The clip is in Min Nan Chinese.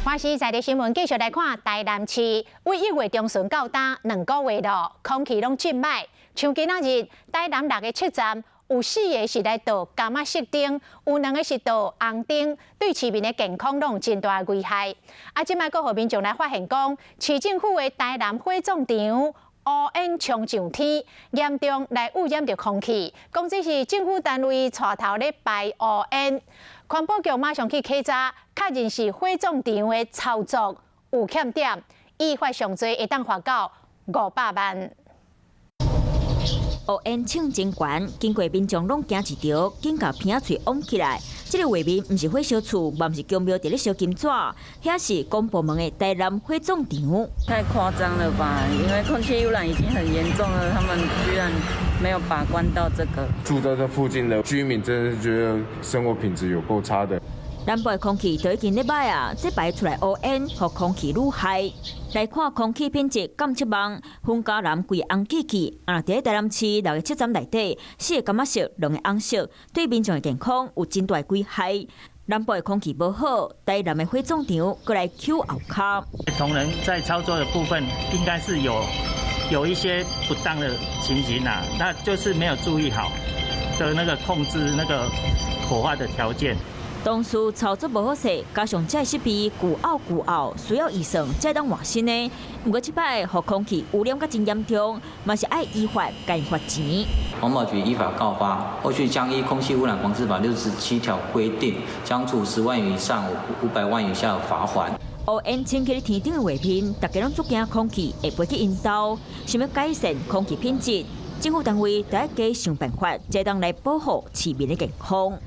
華視在地新聞繼續來看台南市，對1月中旬到今2個月咯，空氣攏真䆀。像今仔日台南六个車站有四个是來倒柑仔色燈，有兩个是倒紅燈，對市民的健康攏有真大危害。啊，這擺閣予民眾來發現講，市政府的台南火葬場烏煙衝上天，嚴重來污染著空氣。講這是政府單位帶頭咧排烏煙，環保局馬上去稽查，確認是火葬場的操作有欠點，依法上濟會當罰到500萬。烏煙衝真懸，經過民眾攏驚一著，緊共鼻仔喙掩起來。這个畫面毋是火燒厝，嘛毋是宮廟佇咧燒金紙，遐是公部門的台南火葬場。太誇張了吧？因為空氣污染已經很嚴重了，他們居然沒有把關到這個。住在這附近的居民真的是覺得生活品質有夠差的。南部的空氣都已經咧䆀啊，這排出來烏煙，予空氣愈害。來看空氣品質監測網，雲嘉南規紅記記，啊，佇台南市六个車站內底，四个柑仔色，兩个紅色，對民眾的健康有真大危害。南部的空氣無好，台南的火葬場閣來搝後跤。同仁在操作的部分，應該是有一些不當的情形啊，那就是沒有注意好的那個控制那個火化的條件。當初操作無好勢，加上這設備舊漚舊漚，需要預算才當換新的。毋過這擺予空氣污染閣真嚴重，嘛是愛依法共罰錢。環保局依法告發，後續將依空氣污染防治法67條規定，將處10萬元以上500萬以下罰鍰。烏煙衝起天頂的畫面，大家攏足驚空氣會飛去𪜶兜，想欲改善空氣品質，政府單位得愛加想辦法，才當來保護市民的健康。